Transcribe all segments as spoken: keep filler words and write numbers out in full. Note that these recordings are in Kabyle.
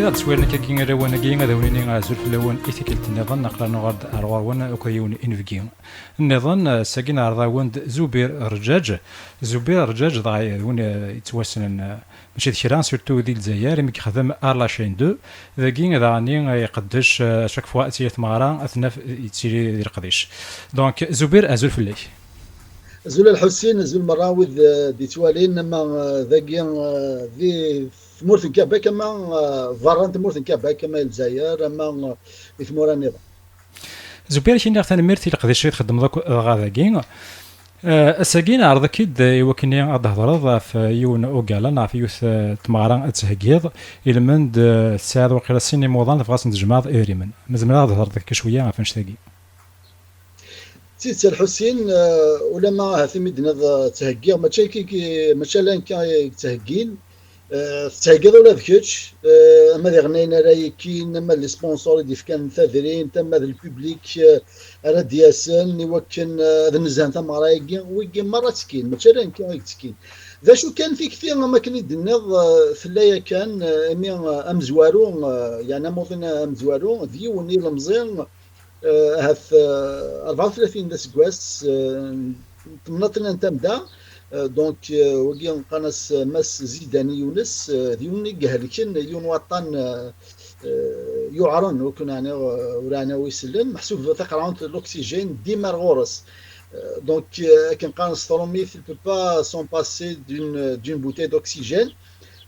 Ad swirn akkagi arraw-agi, ad awen-nini azul fell-awen i tikkelt nniḍen, aql-aɣ nuɣal-d ar ɣur-wen akked yiwen inebgi nniḍen. Ass-agi neɛreḍ-awen-d Zubir Rǧaǧ. Zubir Rǧaǧ dɣa d win, eh, yettwassnen, eh, mačči d kra, surtout di Lezzayer, imi yexdem ar la chaîne deux. Dagi daɣen, eh, iqeddec, eh, chaque fois ad tili tmeɣra, ad t-naf yettili di leqdic. Donc, Zubir, azul fell-ak. Azul a Lḥusin, azul merra wid, eh, d-yettwalin, ama, eh, dagi, eh, di tmurt n Kabak, ama, eh, berra n tmurt n Kabak, ama i Lezzayer, ama, eh, di tmura nniḍen. Zubir, ad k-iniɣ tanemmirt i leqdic i txeddmeḍ akk dɣa dagi. Eh, ass-agi neɛreḍ-ak-id i wakken ad d-thedreḍ ɣef yiwen ugala neɣ ɣef yiwet, eh, tmeɣra ad theggiḍ, ilmend, eh, tesɛiḍ waqila sin imuḍan tebɣa ad sen-tjemɛeḍ idrimen. Ma tzemreḍ ad d-thedreḍ akka cwiya ɣef annect-agi? D tidet a Lḥusin, eh, ulamma ahat imi d-tenniḍ, eh, ttheggiɣ, mačči akka i, mačči ala nekk i yettheggin. Eh, tettheggiḍ ula d kečč, eh, ama d iɣennayen ara yekkin, ama d les sponsors i d-yefkan tadrimt, ama d le public, eh, ara d-yasen i wakken, eh, ad nezhen tameɣra-agi, wigi merra ttekkin, mačči ala nekk i yettekkin. D acu kan, tikti am akken i d-tenniḍ, eh, tella yakan, eh, imi, eh, amezwaru, eh, yeɛni amuḍin amezwaru, d yiwen ilemẓi, eh, ahat, eh, rebɛa u tlatin d aseggas, eh, n temnaḍt n Tamda. Eh, donc, eh, wagi qqaren-as, eh, Mass Zidani Yunes, eh, d yiwen i ihelken yiwen waṭṭan, eh, eh, yuɛren, ur ken-ɛniɣ, eh, ur ɛniɣ wi isellen, meḥsub taqerɛunt n l'oxygène dima ar ɣur-s. Eh, donc, eh, akken qqaren s trumit, il peut pas s'en passer d'une, d'une bouteille d'oxygène.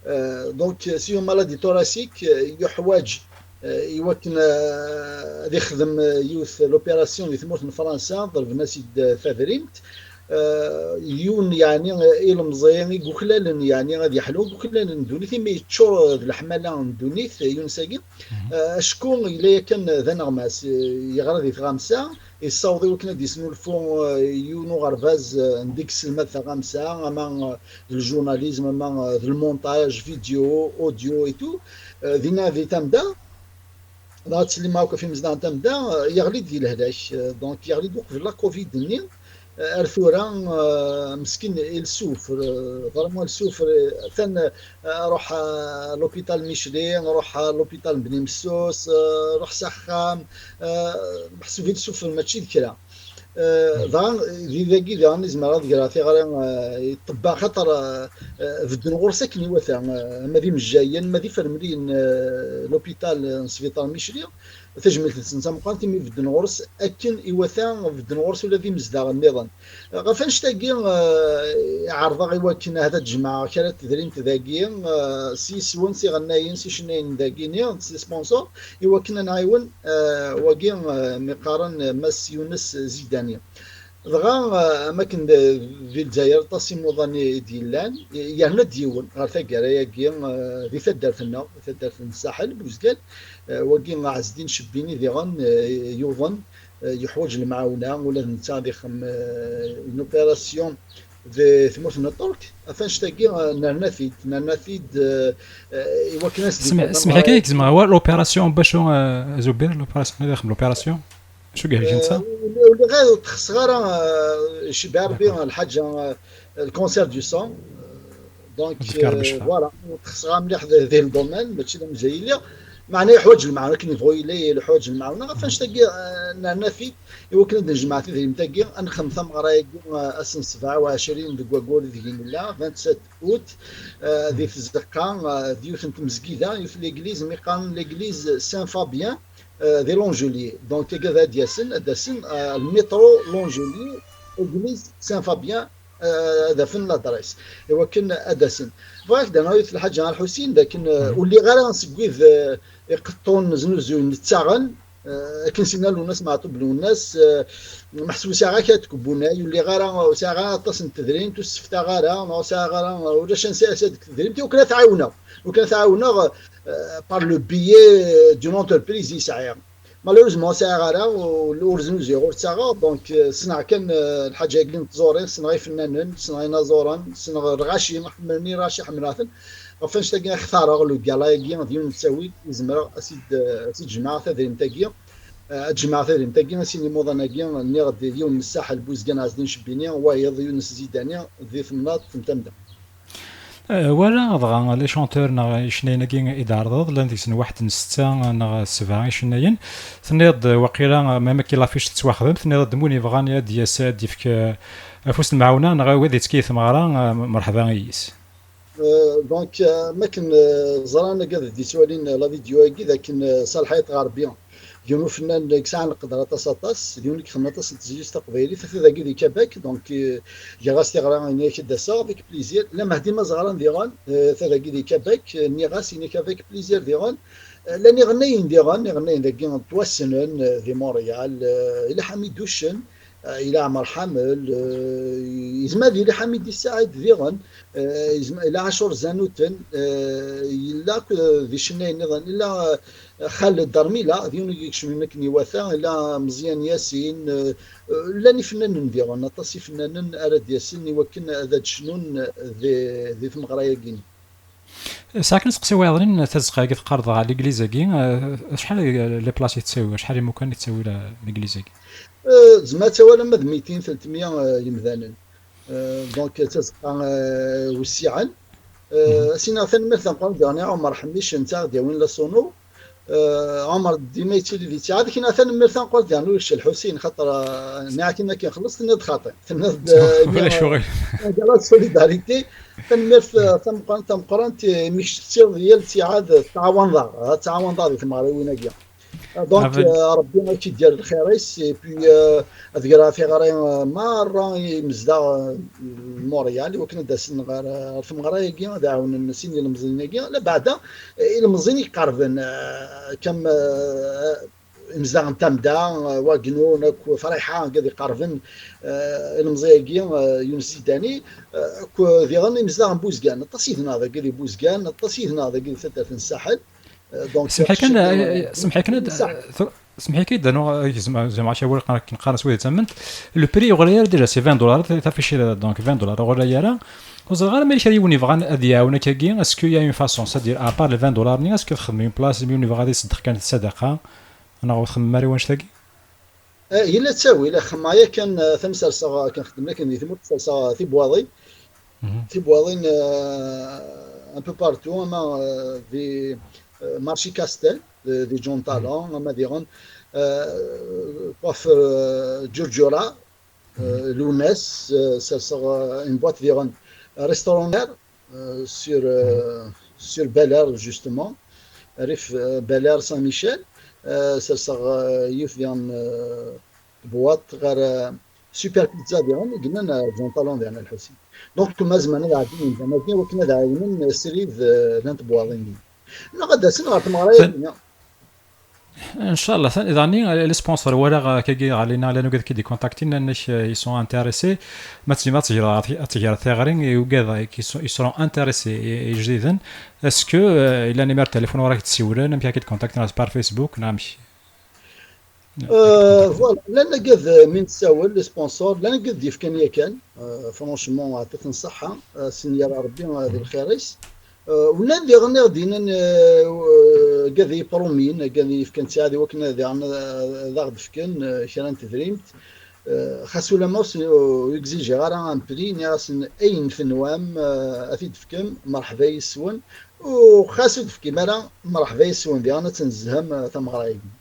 Euh, donc, c'est une maladie thoracique, euh, yuḥwaǧ, euh, i wakken, euh, ad ixdem, euh, yiwet l'opération di tmurt n Fransa, ḍelben-as-id, euh, tadrimt. Euh, yiwen, yeɛni, euh, ilemẓi i yuklalen, yeɛni, ad yeḥlu deg uklalen n ddunit, imi yeččur, euh, d leḥmala n ddunit, euh, Yunes-agi. Mhm. Euh, acku yella yakan d aneɣmas, euh, yeɣra di tɣamsa, yessaweḍ i wakken ad d-yesnulfu, eh, yiwen uɣerbaz, eh, anda i yesselmad taɣamsa, ama, eh, d ljournalisme, ama, eh, d lmontage vidéo, audio et tout. Eh, dinna di Tamda, dɣa ttsellimeɣ akk ɣef yimezdaɣ n Tamda, eh, yeɣli-d di lehlak. Eh, donc, yeɣli-d uqbel la covid-nni, eh, ar tura, eh, meskin, il souffre, eh, vraiment, il souffre, eh, atan, eh, ruḥ, eh, l'hôpital Micheli, ruḥ, eh, l'hôpital Bni Messus, eh, ruḥ s axxam, eh, meḥsub il souffre mačči d kra. Eh, dɣa, di dagi daɣen i zemreɣ ad greɣ tiɣri, eh, i ṭṭebba, axaṭer, eh, eh, bedden ɣur-s akken iwata, eh, ma d imejjayen, ma d ifermliyen, eh, l'hôpital, eh, n sbiṭar Micheli, tajmilt-nsen d tameqqrant imi bedden ɣur-s akken iwata, bedden ɣur-s ula d imezdaɣ nniḍen. Ɣef annect-agi, eh, ɛerḍeɣ i wakken ahat ad jemɛeɣ kra n tedrimt dagi, eh, s yiswen, s iɣennayen, s icennayen dagi-ni, s les sponsors, i wakken ad nɛiwen, eh, wagi, eh, mi qqaren Mass Yunes Zidani. Dɣa, eh, am akken d-, di Lezzayer aṭas imuḍan i d-yellan, yerna-d yiwen ɣer taggara-agi, eh, di taddart-nneɣ, di taddart n Saḥel, Buzgan, eh, wagi Ɛezdin Cebbini diɣen, eh, yuḍen, eh, yuḥwaǧ lemɛawna, ula d netta ad ixdem, eh, une opération di tmurt n Ṭṭerk. Ɣef annect-agi, eh, nerna-t-id, nerna-t-id, eh, eh, i wakken ad s-d-, smeḥ kan, ad k-zemreɣ awal, l'opération n wacu, eh, Zubir, l'opération, ad ixdem l'opération? Acu i yehlek netta? Eh, ur, ur lliɣ ara, ur ttxeṣṣeɣ ara, eh, cebbi Rebbi, d'accord, lḥaǧa, eh, le cancer du sang. Donc, eh, voilà, ur ttxeṣṣeɣ ara mliḥ di, di le domaine, mačči d amejjay i lliɣ. Meɛna yeḥwaǧ lemɛawna, akken yebɣu yella, yeḥwaǧ lemɛawna. Ɣef annect-agi, eh, nerna-t-id, i wakken ad d-nejmeɛ tidrimt-agi, ad nexdem tameɣra-agi, eh, ass n sebɛa u ɛecrin deg waggur ideg i nella, vingt-sept août, eh, di tzeqqa, eh, d yiwet n tmezgida, yiwet n l'église, mi qqaren l'église Saint Fabien, eh, di Longelier. Donc, agad ad d-yasen, ad d-asen, eh, le métro Longelier, église Saint Fabien, eh, ad afen l'adresse. I wakken ad d-asen. Bɣiɣ ad d-anaɣ yiwet n lḥaǧa a Lḥusin, d akken, eh, ur lliɣ ara seg wid, eh, iqeṭṭun znuzuyen, ttaɣen, eh, akken s-yenna Lwennas Meɛṭub Lwennas, eh, meḥsub ur sɛiɣ ara kra deg ubunay, ur lliɣ ara, ur sɛiɣ ara aṭas n tedrimt, ur sseftaɣ ara, ur sɛiɣ ara, ulac ansi ara s-, deg tedrimt, i wakken ad t-ɛiwneɣ. Ur kan ad t-ɛawneɣ, eh, par le biais d'une entreprise i sɛiɣ. Malheureusement, ur sɛiɣ ara, ur, ur znuzuyeɣ, ur ttaɣeɣ. Donc, eh, ssneɣ kan, eh, lḥaǧa-agi n tẓuri, ssneɣ ifennanen, ssneɣ inaẓuren, ssneɣ lɣaci, ḥemmlen-iyi lɣaci, ḥemmleɣ-ten. Ɣef annect-agi i xtareɣ le gala-agi, d yiwen n ttawil i zemreɣ ad s-id-, eh, ad s-id-jemɛeɣ tadrimt-agi, eh, ad jemɛeɣ tadrimt-agi, ad s-iniɣ imuḍan-agi, nniɣ-d yiwen n Saḥel, Buzgan Ɛezdin Cebbini, wayeḍ Yunes Zidani, di temnaḍt n Tamda. Eh, walaɣ dɣa les chanteurs neɣ icennayen-agi i d-tɛerḍeḍ, llan deg-sen waḥed n setta neɣ sebɛa icennayen. Tenniḍ-d, eh, waqila, eh, ma akken l'affiche tettwaxdem, tenniḍ-d, ma win yebɣan ad d-yas, ad d-yefk, eh, afus n lemɛawna, neɣ ad yettekki i tmeɣra, eh, merḥba yis. Euh, donc, euh, ma akken, euh, ẓran agad d-yettwalin la vidéo-agi, d akken, euh, Salah Ɣerbi, d yiwen ufennan i yesɛan leqder aṭas, aṭas, d yiwen i yexdmen aṭas n tezlit taqbaylit, ata dagi di Québec, donc, euh, giɣ-as tiɣra, ini-ak ad d-aseɣ avec plaisir. La Mehdi Mazeɣran diɣen, euh, ata dagi di Québec, euh, nniɣ-as, ini-ak avec plaisir diɣen. Euh, llan iɣennayen diɣen, iɣennayen dagi ttwassnen, euh, di Montréal, euh, yella Ḥamid Uccen, euh, yella Ɛmer Ḥamel, euh, yezmer ad yili Ḥamid Saɛid diɣen, euh, yezmer, yella Ɛacur Zanuten, euh, yella akk, euh, d icennayen nniḍen, yella, euh, Xaled Darmila, d yiwen i ikecmen akken iwata, yella Meẓyan Yasin, euh, euh, llan ifennanen diɣen, aṭas ifennanen ara d-yasen i wakken ad d-cnun di, di tmeɣra-agi. Sɛiɣ kan aseqsi wayeḍnin, tazeqqa-agi teqqareḍ ɣer legliz-agi, eh, acḥal, eh, les places i tettawi, acḥal imukan i tettawi la-, legliz-agi? Eh, tzemmer ad tawi alamma d mitin, tlatmya, eh, yemdanen. Eh, donc, d tazeqqa, eh, wessiɛen. Eh, mhm. As-iniɣ tanemmirt tameqqrant diɣen i Ɛumer Ḥemmic, netta i ɣ-d-yawin la sono. Eh, Ɛumer dima yettili di ttiɛad, kina tanemmirt tameqqrant diɣen i Ucci Lḥusin, xaṭer, eh, nniɣ akken akken xelleṣ, tenniḍ xaṭi. Tenniḍ-d, eh, ulac uɣil. Tanemmirt, eh, tanemmirt, eh, tameqqrant, tameqqrant, eh, imi kečč tettiḍ yal ttiɛad, eh, tettɛawaneḍ-aɣ, eh, tettɛawaneḍ-aɣ di tmeɣriwin-agi. Eh, donc, eh, Rebbi ad k-id-yerr lxir-is, et puis, eh, ad greɣ tiɣri, eh, merra i imezdaɣ, eh, n Montréal, i wakken ad d-asen ɣer, eh, ɣer tmeɣra-agi, ad ɛawnen sin ilemẓiyen-agi. Labeɛda, eh, ilemẓiyen i iqerben, eh, comme, eh, imezdaɣ n Tamda, eh, Wagnon, akk Friḥa, agi ad iqerben, eh, ilemẓi-agi, eh, Yunes Zidani, eh, akk diɣen imezdaɣ n Buzgan. Aṭas yid-neɣ dagi di Buzgan, aṭas yid-neɣ dagi di taddart n Saḥel. Eh, donc, semḥ-ik kan, eh, semḥ-ik kan, ad, semḥ-ik kan ad d-rnuɣ, eh, zeɛma, zeɛma acu wala qqaren, akken qqaren s wid i ttamen. Le prix ur ɣlay ara déjà, c'est vingt dollars, ta-, tafici, donc vingt dollars ur ɣlay ara. Ur ẓriɣ ara ma yella kra yiwen yebɣan ad iɛawen akkagi, est-ce qu'il y a une façon, c'est-à-dire, à part les vingt dollars-nni, est-ce que txedmem une place, mi win yebɣa ad iṣeddeq kan ssadaqa, neɣ ur txemmem ara i wannect-agi? Eh, yella ttawil, axemma yakan, eh, tamserseɣ, akken xeddmen akken di tmurt, serseɣ tibwaḍin. Mhm. Tibwaḍin, eh, un peu partout, ama, eh, di, eh, Marché Castel, di, di John Talon, ama diɣen, eh, ɣef, eh, Ǧurǧura, eh, Lwennas, eh, serseɣ, eh, une boîte diɣen, restaurant, euh, sur, euh, sur Bel Air, justement. Rif, euh, Bel Air Saint-Michel, euh, serseɣ, euh, yiwet diɣen, euh, tebwaṭ ɣer, euh, Super Pizza diɣen, i yellan, euh, John Talon diɣen Lḥusin. Donc, ma zemren ad ɛeddin yemdanen-agi, wakken ad ɛiwnen, euh, srid, euh, llant tebwaḍin-nni. Neɣ ad d-asen ɣer tmeɣra-agi. Ncallah, tan-, daɣen, eh, les sponsors, walaɣ, eh, akkagi ɣer lina, llan wigad i k-id-ikontaktin, nnan-ak, eh, ils sont intéressés. Ma tzemreḍ ad tgreḍ, ad tgreḍ tiɣri i wigad, eh, qui sont, ils seront intéressés, i, i ijdiden. Est-ce que, eh, yella numéro de téléphone wara k-d-siwlen, amek ara k-id-kontaktin par Facebook, neɣ amek? Euh, voilà, llan wigad, eh, mi nessawel, les sponsors, llan wigad d-yefkan yakan, eh, franchement, ɛṭit-ten ṣṣeḥḥa, eh, sin yara Rebbi, eh, di lxir-is. Euh, u llan diɣen i ɣ-d-yennan, euh, euh, agad i yi-promin, agad i yi-yefkan ttiɛad i wakken ad diɣen, euh, ad aɣ-d-fken, euh, kra n tedrimt. Euh, xas ulamma ur s-, ur exigiɣ ara un prix, nniɣ-asen ayen tenwam, euh, ad t-id-tefkem, merḥba yes-wen. U xas ur d-tefkim ara, merḥba yes-wen, diɣen ad tnezzhem, euh, tameɣra-agi.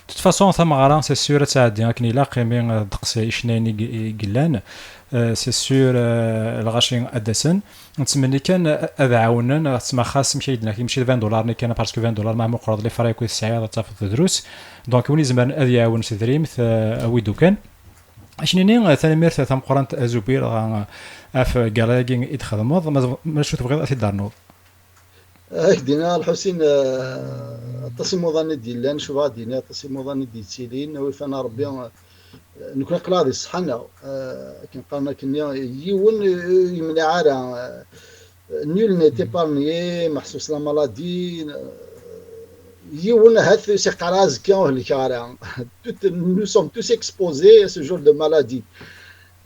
De toute façon, tameɣra, c'est sûr, ad tɛeddi akken ilaq, imi, eh, ddeqs icennayen i, i yellan. Eh, c'est sûr, eh, lɣaci ad d-asen. Nettmenni kan, eh, ad ɛawnen, eh, tma xas, amek ay d-naki, mačči d vingt dollars-nni kan, parce que vingt dollars, mahma meqqreḍ les frais akked tesɛiḍ, ad tafeḍ drus. Donc, win izemren ad iɛawen s tedrimt, eh, awi-d ukan. Akken-nni, eh, tanemmirt tameqqrant a Zubir, eh, ɣef gala-agi i d-txedmeḍ. Ma, ma acu tebɣiḍ ad t-id-ternuḍ? Ak-d-iniɣ a Lḥusin, eh, aṭas imuḍan i d-yellan, cebɣa ad d-iniɣ aṭas imuḍan i d-yettilin, wifan a Rebbi, eh, nekkni aql-aɣ di ṣṣeḥḥa-nneɣ, eh, akken qqaren akkenni, yiwen, eh, yemneɛ ara, eh, nul n'est épargné, meḥsub s la maladie, eh, yiwen ahat ur s-iqqar ara azekka ur helkeɣ ara. Tout, nous sommes tous exposés à ce genre de maladie.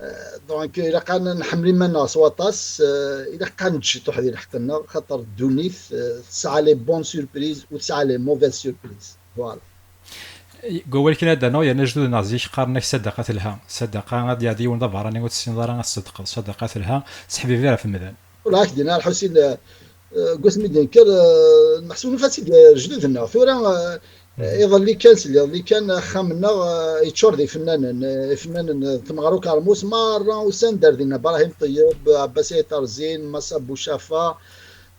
Euh, donc, ilaq ad nḥemmel iman-nneɣ s waṭas, euh, ilaq ad nečč ciṭuḥ di lḥeqq-nneɣ, xaṭer ddunit, euh, tesɛa les bonnes surprises u tesɛa les mauvaises surprises. Voilà. Deg wawal kan ad d-rnuɣ, yerna lejdud-nneɣ zik qqaren-ak sadaqa telha. Sadaqa, ad d-iɛeddi yiwen d abeṛṛani ur tessineḍ ara ad tṣeddqeḍ. Sadaqa telha, seḥbibi ɣef umdan. Ula ak-d-yenna Lḥusin, eh, deg wasmi d-yenker, eh, meḥsub nufa-tt-id, eh, lejdud-nneɣ. Tura, eh, iḍelli kan, sliɣ iḍelli kan, axxam-nneɣ, eh, yeččur d ifennanen, eh, ifennanen, eh, n tmeɣra ukermus, merra usan-d ar dinna. Brahim Ṭeyyeb, Ɛebbas Ayt Terzin, Massa Bucafa,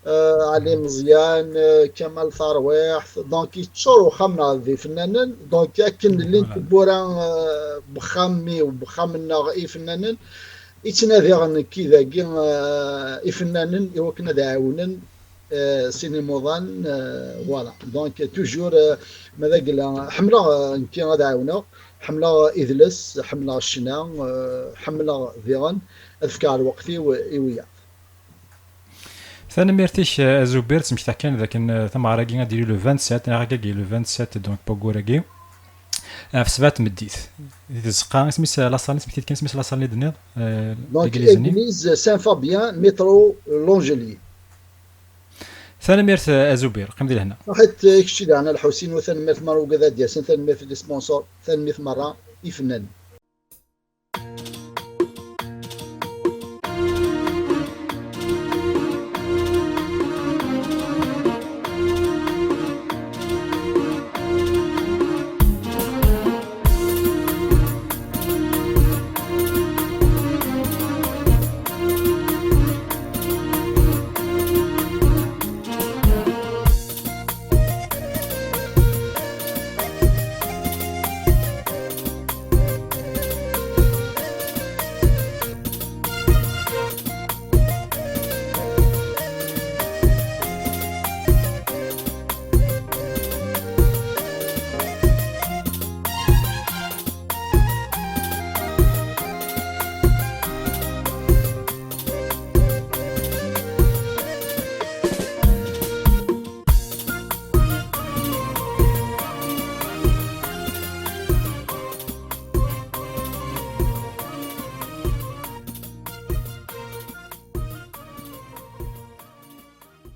eh, Ɛli Meẓyan, eh, Kamal Tarwiḥt. Donc, yeččur uxxam-nneɣ d ifennanen. Donc, akken llint tewwura, eh, n uxxam-iw, n uxxam-nneɣ ifennanen, i ttnadiɣ nekki dagi, eh, ifennanen i wakken ad ɛawnen, eh, sin imuḍan, eh, voilà. Donc, toujours, eh, ma d agla, ḥemmleɣ, eh, nekki ad ɛawneɣ, ḥemmleɣ idles, ḥemmleɣ ccna, eh, ḥemmleɣ diɣen ad fkeɣ lweqt-iw i wiyaḍ. Tanemmirt-ik, eh, a Zubir, ttmektaɣ kan dakken, eh, tameɣra-agi ad d-yili le vingt-sept, neɣ agagi le vingt-sept, donc, n waggur-agi, ɣef sebɛa n tmeddit. Di tzeqqa, isem-is, eh, la salle, isem-it kan, isem-is la salle-nni d-tenniḍ, eh, Donc, l'église-nni? Église Saint-Fabien, métro Longelier. Tanemmirt, eh, a Zubir, qqim di lehna. Saḥit, eh, kečč daɣen a Lḥusin, u tanemmirt merra i wigad ad d-yasen, tanemmirt i les sponsors, tanemmirt merra i fennanen.